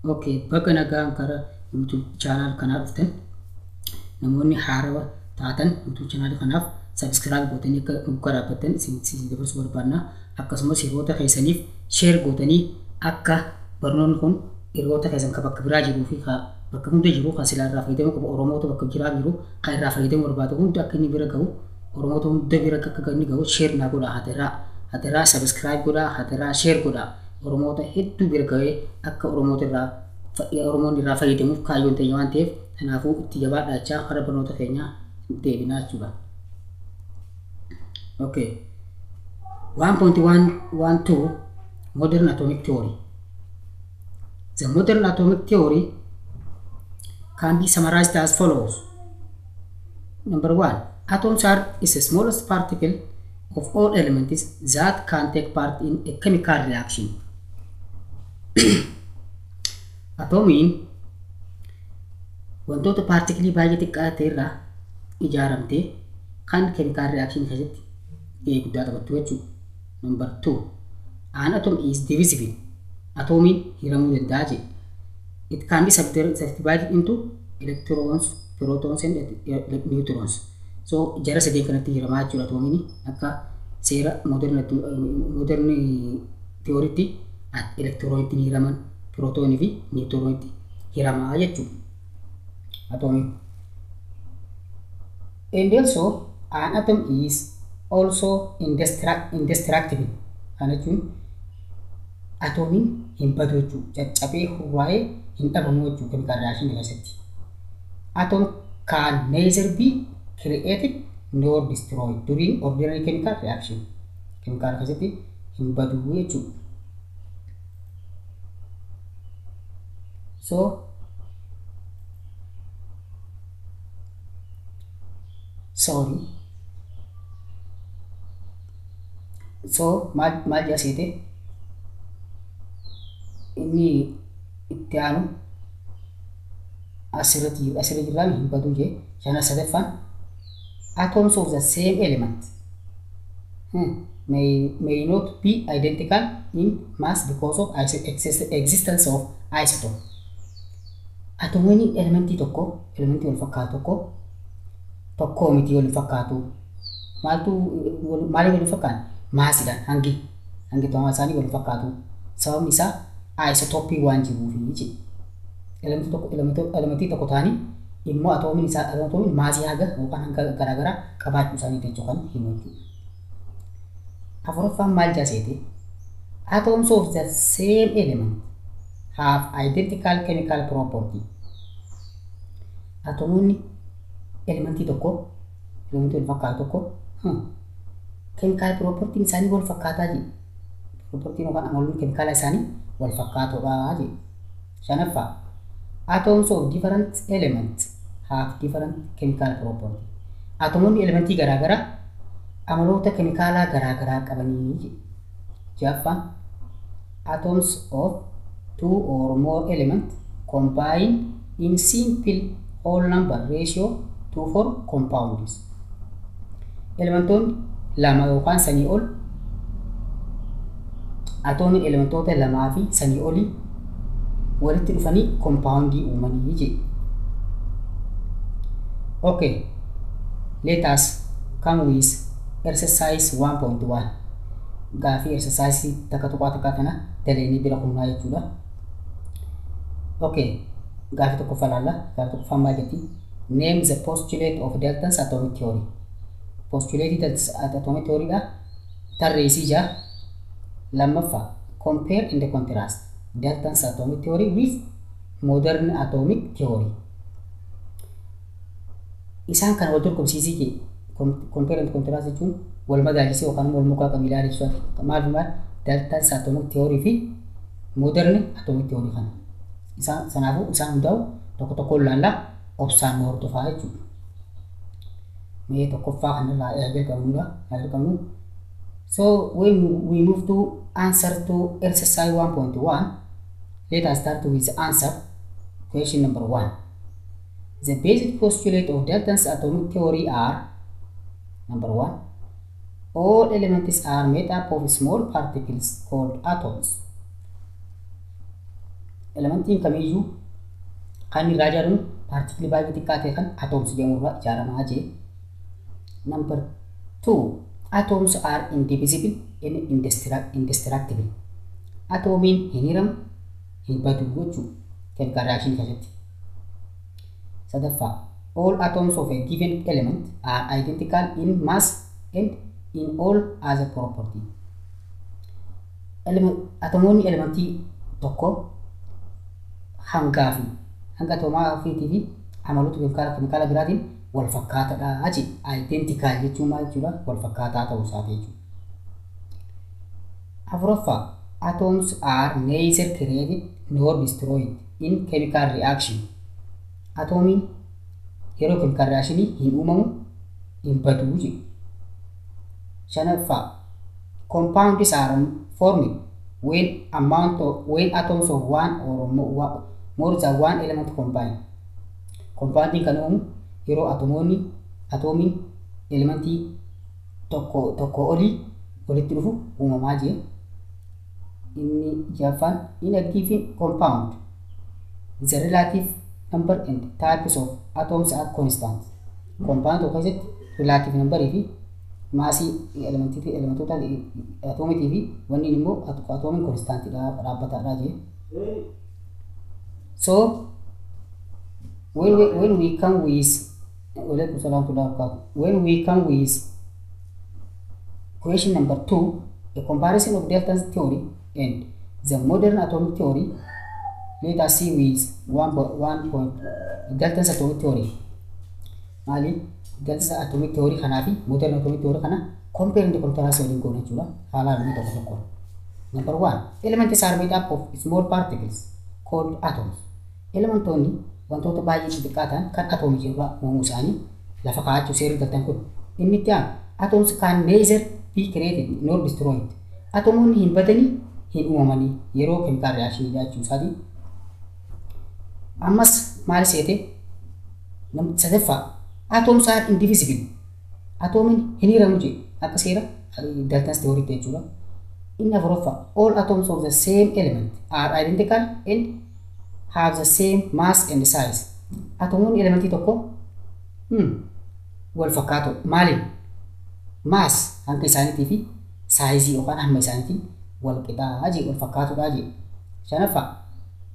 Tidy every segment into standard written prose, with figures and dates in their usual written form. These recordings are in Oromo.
Okay, baga nagaan karaa YouTube channel kanaa dhuftan namoonni haarawaa taatan YouTube channel kanaaf subscribe gootanii akka nu garaabbattan isin dabarsuu barbaanna. Akkasumas hiriyoota keessaniif share gootanii akka barnoonni kun hiriyoota keessan kan bakka biraa jiruu fi bakka hunda jiru kan silaa irraa fayyadamuu qabu Oromoota bakka jiraa jiru kan irraa fayyadamuu barbaadu hunda akka inni bira gahu Oromoota hunda bira akka inni gahu share naa godhaa hadaraa hadaraa subscribe godhaa hadaraa share godhaa Oromoota hedduu bira gahee akka Oromoota irraa Oromoon irraa fayyadamuuf kaayyoon ta'e waan ta'eef kanaafuu itti jabaadhaa karaa barnoota keenyaa deebinaa jechuudha. Okay. 1.112 Modern Atomic Theory. The modern atomic theory can be summarized as follows. Number one, atoms are is the smallest particle of all elements that can take part in a chemical reaction. Atomiin wantoota paartikilii baay'ee xiqqaa ta'e irraa ijaaramtee kan chemical reaction keessatti gahee guddaa taphattu jechuudha. Number two, an atom is divisible. Atomiin hiramuu danda'a jedhe. It can be subdivided into electrons, protons and neutrons. So jara sadeen kanatti hiramaa jechuudha atoomiin akka seera modern theorytti elektiroonitti ni hiraman, pirootoonii fi niwutroonitti hiramaa jechuudha atoomiin. And also an atom is also indestructible. Kana jechuun atoomiin hin badu jechuudha. Caccabee hurraa'ee hin dhabamu jechuudha chemical reaction keessatti. Atom can neither be created nor destroyed during ordinary chemical reaction. Chemical keessatti hin badu jechuudha. So sorry. So maal maal jedha inni itti aanu asirratti asirra jiraan hin badu jee shana sadaffaan atoms of the same element may not be identical in mass because of existence of isotope. Atomoonni elementii tokko elementii wal fakkaatu tokko tokko miti wal fakkaatu maaltu maaliif wal fakkaatan maasiidhaan hangi hangi atomaa isaanii wal fakkaatu sababni isaa isotopii waan jiruufi jedhe. Elementii tokko elementii tokko ta'anii immoo atoomiin isaa atoomiin maasii haga yookaan hanga garaagaraa qabaachuu isaanii jechuu kan himu jechuudha. Afuraffaan maal jaaseete? Atoms of the same element have identical chemical property. Atomoonni elementii tokko elementii wal fakkaatu tokko chemical property isaanii wal fakkaataa jedhe. Property yookaan amaloonni keemikaala isaanii wal fakkaatoodha jedhe. Shanaffaa atoms of different elements have different chemical property. Atomoonni elementii garaagaraa amaloota keemikaalaa garaagaraa qabanii jedhe. Ja'affaan atoms of two or more elements combine in simple whole number ratio to form compounds. Elementoonni lama yookaan sanii ol atoomiin elementoota lamaa fi sanii olii walitti dhufanii kompaawundii uumanii jedhe. Okay, let us come with exercise 1.1. Gaafii exercise takka tuqaa takka kana daleenii bira kunnaa jechuudha. Okay, gaafii tokkoffaa laalla. Gaafii tokkoffaan maal jetti? Name the postulate of Dalton's atomic theory. Postulate Dalton's atomic theory dha. Tarreessii jaa. Lammaffaa compare and contrast Dalton's atomic theory with modern atomic theory. Isaan kana wal dorgomsiisii jee compare and contrast jechuun wal madaalchisee yookaan wal mukaa qabiilaa jechuudha. Maal fi maal Dalton's atomic theory fi modern atomic theory kana. Isaan sanaafuu isaan hundaa'u tokko tokkoon laallaa obsaan nu hordofaa jechuudha. Mee tokkoffaa kanarraa jalqabnudha. Jalqabnu. So when we move to answer to exercise 1.1, let us start with the answer question number 1. The basic postulate of Dalton's atomic theory are number 1, all elements are made up of small particles called atoms. Elementiin kamiiyyuu kan irraa ijaaramu paartikilii baay'ee xiqqaa ta'e kan atoms jedhamu irraa ijaaramaa jee. Number 2, atoms are indivisible and indestructible. Atoomiin hin hiramu, hin badu jechuudha chemical reaction keessatti. Sadaffaa, all atoms of a given element are identical in mass and in all other property. Atomoonni elementii tokko hangaa fi hanga atoomaa ofiitii fi amaloota keemikaala biraatiin wal fakkaataadha jedhe. Identical jechuun maal jechuudha? Wal fakkaataa ta'uu isaati jechuudha. Afuraffaa, atoms are neither created nor destroyed in chemical reaction. Atoomiin yeroo chemical reaction hin uumamu, hin badu jedhe. Shanaffaa, compounds are formed when atoms of one or more than one element combine. Compoundiin kan uumamu yeroo atoomiin elementii tokko tokko olii walitti dhufu uumamaa jee. Inni jaffaan, in a given compound, the relative number and types of atoms are constant. Compound tokko keessatti relative number fi maasii elementii elementoota atoomitii fi wanni immoo atoomiin constantidha, dhaabbataadha jee. So when we come with, walaikum salam wa barakatuh, when we come with question number 2, a comparison of Dalton's theory and the modern atomic theory, let us see with one point Dalton's atomic theory. Maali? Dalton's atomic theory kanaa fi modern atomic theory kana compare and contrast waliin goona jechuudha. Haala inni tokko tokko. Number 1, elements are made up of small particles called atoms. Elementoonni wantoota baay'ee xixiqqaa ta'an kan atoomii irraa uumamuu isaanii lafa kaa'achuu seerri Dalton kun. Inni itti aanu, atoms can neither be created nor destroyed. Atomoonni hin badanii, hin uumamanii yeroo chemical reaction jechuu isaati. Ammas maal seete? Sadaffaa, atoms are indivisible. Atoomiin hin hiramu jedhe akka seera Dalton's theory jechuudha. Inni afuraffaa, all atoms of the same element are identical and have the same mass and size. Atomoonni elementii tokko wal fakkaatu. Maaliin? Mass hanga isaaniitii fi saayizii yookaan hamma isaaniitiin wal qixaa jee, wal fakkaatudha jee. Shanaffaa,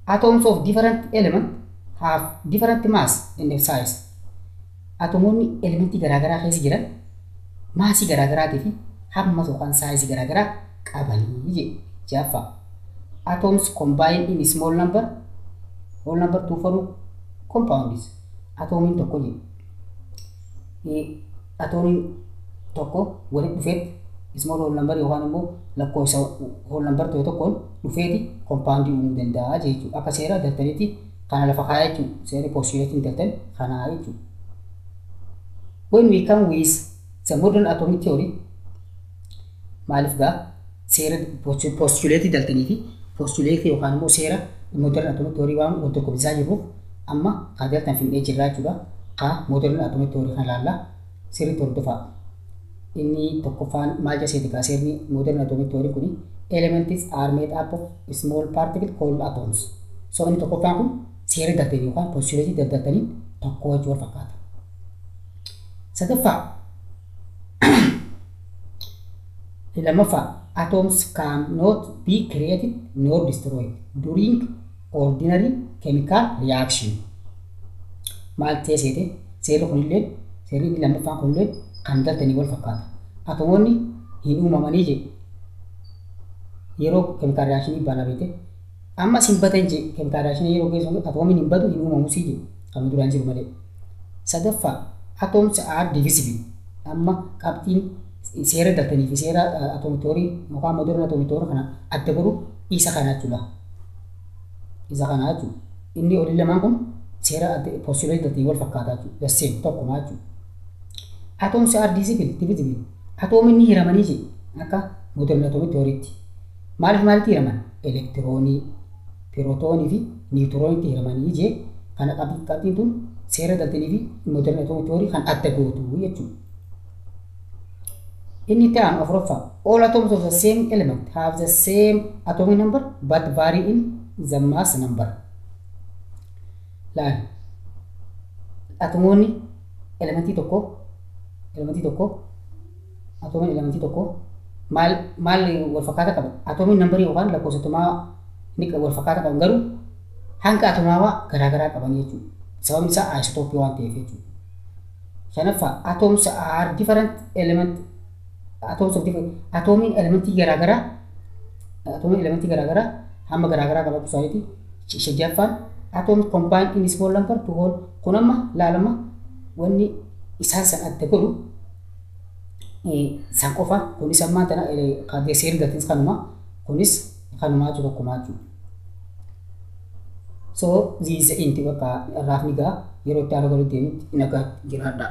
atoms of different element have different mass and size. Atomoonni elementii garaagaraa keessa jiran maasii garaagaraatii fi hamma yookaan saayizii garaagaraa qabanii jee. Ja'affaa, atoms combine in small number, whole number to form compounds. Atoomiin tokko jee, atoomiin tokko walitti dhufeet small whole number yookaan immoo lakkoofsa whole number ta'e tokkoon dhufeeti compoundii uumuu danda'a jechuudha. Akka seera Daltonitti kana lafa kaa'aa jechuudha. Seerri postulatiin Dalton kanaa jechuudha. When we come with the modern atomic theory, maaliif gaa seera postulatii Daltonii fi postulatii yookaan immoo seera modern atomic theory waan wal dorgomsiisaa jirruuf, amma ka Dalton finnee jirraa jechuudha. Ka modern atomic theory kana ilaallaa, sirriitti hordofaa. Inni tokkoffaan maal jedheeti gaa seerri modern atomic theory kuni? Elements are made up of small particle called atoms. So inni tokkoffaan kun seera Daltonii yookaan postulatii Daltonii tokko wajjin wal fakkaata. Sadaffaa, lammaffaa, atoms cannot be created nor destroyed during ordinary chemical reaction. Maal ta'e seete? Seerri kunillee, seerri inni lammaffaan kunillee kan Daltonii wal fakkaata. Atomoonni hin uumamanii jedhe yeroo chemical reaction banaa beekte. Ammas hin badan jedhe. Chemical reaction yeroo geessu atoomiin hin badu, hin uumamu sii jedhe, kan duraan jiru malee. Sadaffaa, atoms are divisible. Amma qabxiin seera Daltonii fi seera atomic theory yookaan modern atomic theory kana adda godhu isa kana jechuudha. Isa kana jechuudha. Inni olii lamaan kun seera postulate Daltonii wal fakkaataa jechuudha. The same, tokkuma jechuudha. Atoms are divisible. Atoomiin ni hiramanii jedhe akka modern atomic theorytti. Maaliif maalitti hiraman? Elektiroonii, pirootoonii fi niwutiroonitti hiramanii jee. Kana qabxiin tun seera Daltonii fi modern atomic theory kan adda gootu jechuudha. Inni itti aanu afuraffaa, all atoms of the same element have the same atomic number but vary in the mass number. Laal, atomoonni elementii tokko, elementii tokko, atoomiin elementii tokko maal maal wal fakkaata qaba? Atoomiin nambarii yookaan lakkoofsa atomaa ni wal fakkaata qaban, garuu hanga atomaawaa garaagaraa qaban jechuudha. Sababni isaa isotooppii waan ta'eef jechuudha. Shanaffaa, atoms are different element, atoms of different, atoomiin elementii garaagaraa, atoomiin elementii garaagaraa hamma garaagaraa qabaachuu isaaniiti. Jahaffaan, atoms combine in small number to whole. Kun amma laalama, wanni isaan san adda godhu san qofa. Kunis ammaan tana seerri Daltonis kanuma, kunis kanumaa jechuudha, tokkumaa jechuudha. So this is the end. Bakka irraaf ni ga'a. Yeroo itti aanu galu deemutti nagaa jiraadha.